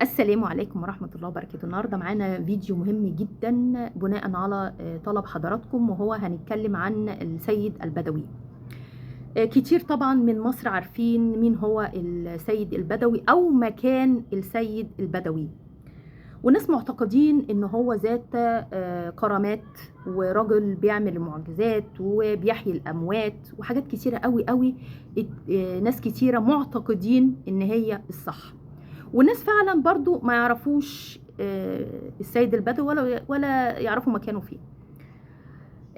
السلام عليكم ورحمة الله وبركاته. النهاردة معانا فيديو مهم جدا بناء على طلب حضراتكم، وهو هنتكلم عن السيد البدوي. كتير طبعا من مصر عارفين مين هو السيد البدوي أو مكان السيد البدوي، وناس معتقدين ان هو ذات كرامات ورجل بيعمل معجزات وبيحيي الاموات وحاجات كتيرة قوي قوي. ناس كتيرة معتقدين ان هي الصح، وناس فعلا برضو ما يعرفوش السيد البدوي ولا يعرفوا مكانه فين.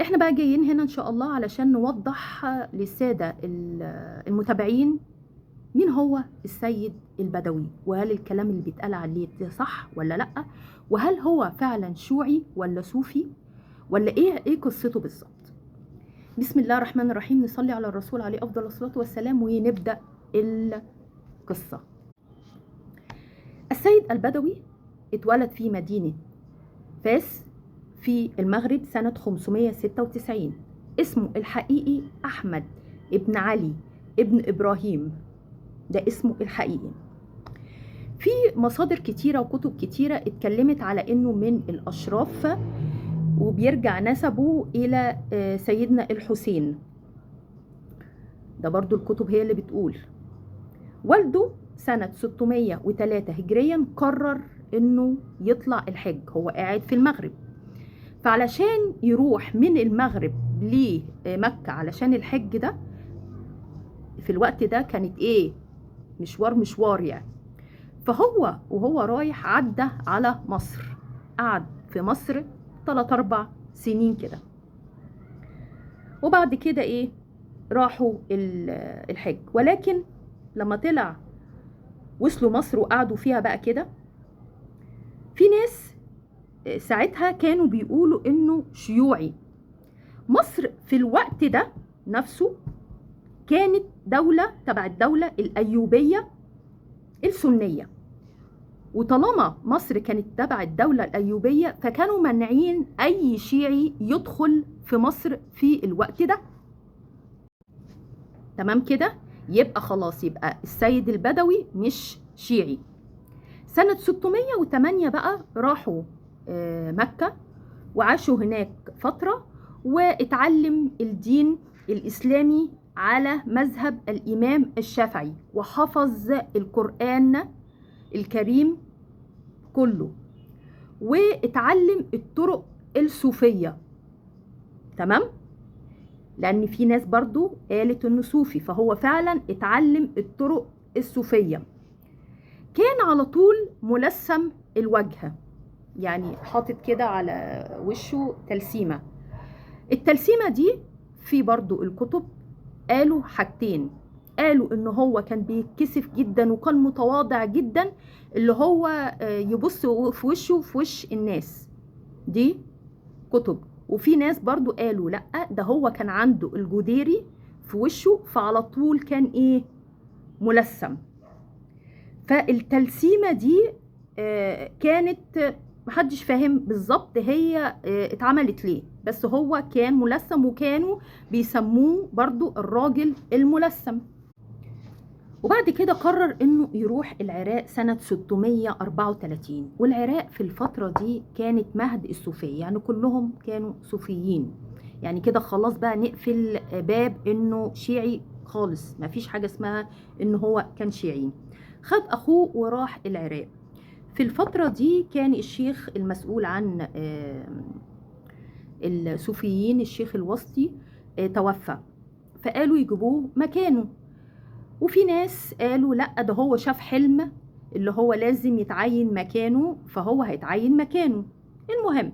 احنا بقى جايين هنا ان شاء الله علشان نوضح للسادة المتابعين مين هو السيد البدوي، وهل الكلام اللي بيتقال عليه ده صح ولا لأ، وهل هو فعلا شيوعي ولا صوفي ولا ايه قصته بالظبط. بسم الله الرحمن الرحيم، نصلي على الرسول عليه افضل الصلاة والسلام ونبدأ القصة. السيد البدوي اتولد في مدينة فاس في المغرب سنة 596. اسمه الحقيقي أحمد ابن علي ابن إبراهيم، ده اسمه الحقيقي. في مصادر كتيرة وكتب كتيرة اتكلمت على انه من الأشراف، وبيرجع نسبه إلى سيدنا الحسين، ده برضو الكتب هي اللي بتقول. والده سنة 603 هجريا قرر انه يطلع الحج، هو قاعد في المغرب، فعلشان يروح من المغرب لمكة علشان الحج ده في الوقت ده كانت ايه، مشوار يعني. فهو وهو رايح عدى على مصر، قعد في مصر 3-4 سنين كده، وبعد كده ايه راحوا الحج. ولكن لما طلع وصلوا مصر وقعدوا فيها بقى كده، في ناس ساعتها كانوا بيقولوا انه شيوعي. مصر في الوقت ده نفسه كانت دولة تبع الدولة الأيوبية السنية، وطالما مصر كانت تبع الدولة الأيوبية فكانوا مانعين أي شيعي يدخل في مصر في الوقت ده. تمام كده، يبقى خلاص يبقى السيد البدوي مش شيعي. سنة 608 بقى راحوا مكة وعاشوا هناك فترة، واتعلم الدين الإسلامي على مذهب الإمام الشافعي، وحفظ القرآن الكريم كله، واتعلم الطرق الصوفية. تمام، لأن في ناس برضو قالت إنه صوفي، فهو فعلا اتعلم الطرق الصوفية. كان على طول ملثم الوجه، يعني حاطط كده على وشه تلسيمة. التلسيمة دي في برضو الكتب قالوا حاجتين، قالوا إن هو كان بيتكسف جدا وكان متواضع جدا، اللي هو يبص في وشه في وش الناس، دي كتب. وفي ناس برضو قالوا لأ، ده هو كان عنده الجديري في وشه، فعلى طول كان إيه ملثم. فالتلسيمة دي كانت محدش فاهم بالظبط هي اتعملت ليه، بس هو كان ملثم، وكانوا بيسموه برضو الراجل الملثم. وبعد كده قرر انه يروح العراق سنة 634، والعراق في الفترة دي كانت مهد الصوفية، يعني كلهم كانوا صوفيين، يعني كده خلاص بقى نقفل باب انه شيعي خالص، مفيش حاجة اسمها انه هو كان شيعي. خد اخوه وراح العراق. في الفترة دي كان الشيخ المسؤول عن الصوفيين الشيخ الوسطي توفى، فقالوا يجيبوه مكانه. وفي ناس قالوا لا، ده هو شاف حلم اللي هو لازم يتعين مكانه، فهو هيتعين مكانه. المهم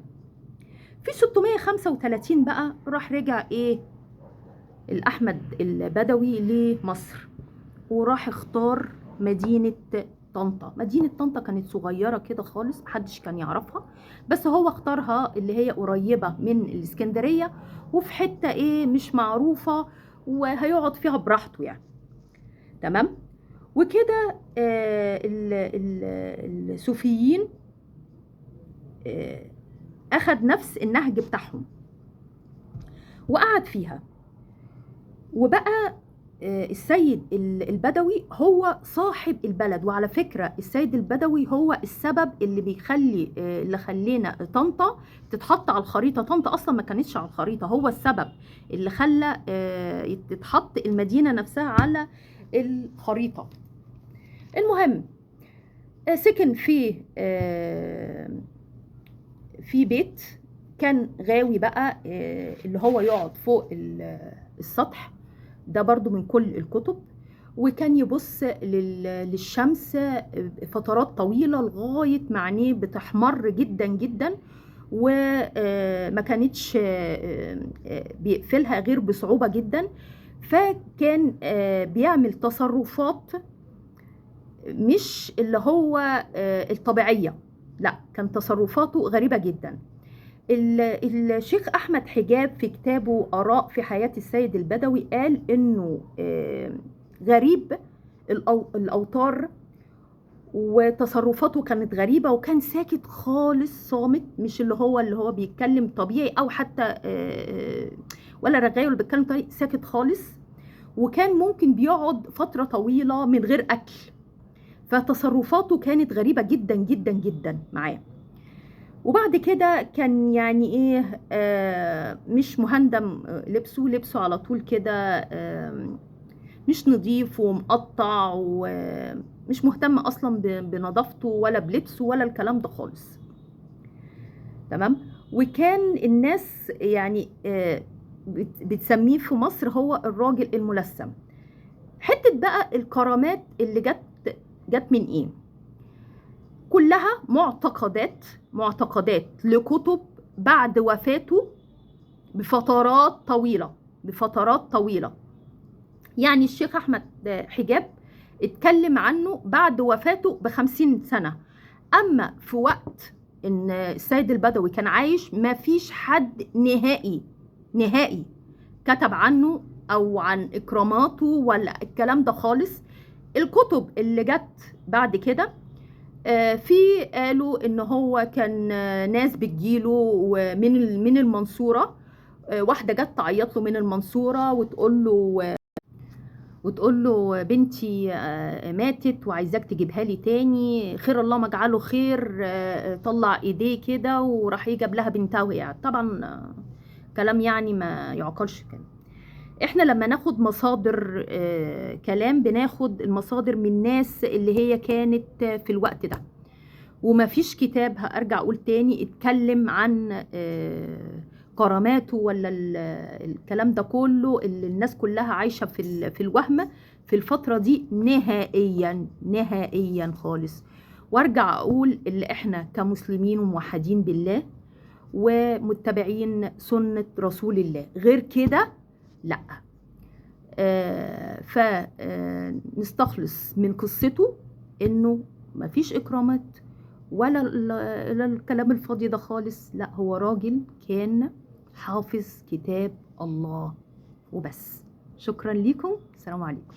في 635 بقى راح رجع ايه الأحمد البدوي لمصر، وراح اختار مدينة طنطا. مدينة طنطا كانت صغيرة كده خالص، محدش كان يعرفها، بس هو اختارها اللي هي قريبة من الإسكندرية، وفي حتة ايه مش معروفة، وهيقعد فيها براحته يعني. تمام. وكده الصوفيين اخد نفس النهج بتاعهم وقعد فيها، وبقى السيد البدوي هو صاحب البلد. وعلى فكرة السيد البدوي هو السبب اللي بيخلي اللي خلينا طنطا تتحط على الخريطة. طنطا أصلا ما كانتش على الخريطة، هو السبب اللي خلى تتحط المدينة نفسها على الخريطة. المهم سكن في بيت كان غاوي بقى، اللي هو يقعد فوق السطح ده برضو من كل الكتب، وكان يبص للشمس فترات طويلة لغاية ما عينيه بتحمر جدا جدا، وما كانتش بيقفلها غير بصعوبة جدا. فكان بيعمل تصرفات مش اللي هو الطبيعية، لا كان تصرفاته غريبة جدا. الشيخ أحمد حجاب في كتابه آراء في حياة السيد البدوي قال إنه غريب الأوتار، وتصرفاته كانت غريبة، وكان ساكت خالص صامت، مش اللي هو بيتكلم طبيعي أو حتى ولا رغاي ولا بيتكلم طبيعي، ساكت خالص. وكان ممكن بيقعد فترة طويلة من غير أكل، فتصرفاته كانت غريبة جدا جدا جدا معاه. وبعد كده كان يعني ايه مش مهندم، لبسه على طول كده مش نظيف ومقطع، ومش مهتم اصلا بنظافته ولا بلبسه ولا الكلام ده خالص. تمام. وكان الناس يعني بتسميه في مصر هو الراجل الملثم. حتة بقى الكرامات اللي جت من ايه؟ كلها معتقدات لكتب بعد وفاته بفترات طويلة. يعني الشيخ أحمد حجاب اتكلم عنه بعد وفاته ب50 سنة، أما في وقت إن السيد البدوي كان عايش ما فيش حد نهائي كتب عنه أو عن إكراماته ولا الكلام ده خالص. الكتب اللي جت بعد كده في قالوا ان هو كان ناس بتجيله من المنصورة، واحدة جت تعيط له من المنصورة وتقول له بنتي ماتت وعايزاك تجيبها لي تاني، خير الله ما اجعله خير، طلع ايديه كده وراح يجيب لها بنتها وهي قاعدة. طبعا كلام يعني ما يعقلش. كلام احنا لما ناخد مصادر كلام بناخد المصادر من ناس اللي هي كانت في الوقت ده، وما فيش كتاب هارجع اقول تاني اتكلم عن كراماته ولا الكلام ده كله اللي الناس كلها عايشة في الوهم في الفترة دي نهائيا نهائيا خالص. وارجع اقول اللي احنا كمسلمين وموحدين بالله ومتبعين سنة رسول الله، غير كده لا. فنستخلص من قصته انه مفيش اكرامات ولا الكلام الفاضي ده خالص، لا هو راجل كان حافظ كتاب الله وبس. شكرا لكم، السلام عليكم.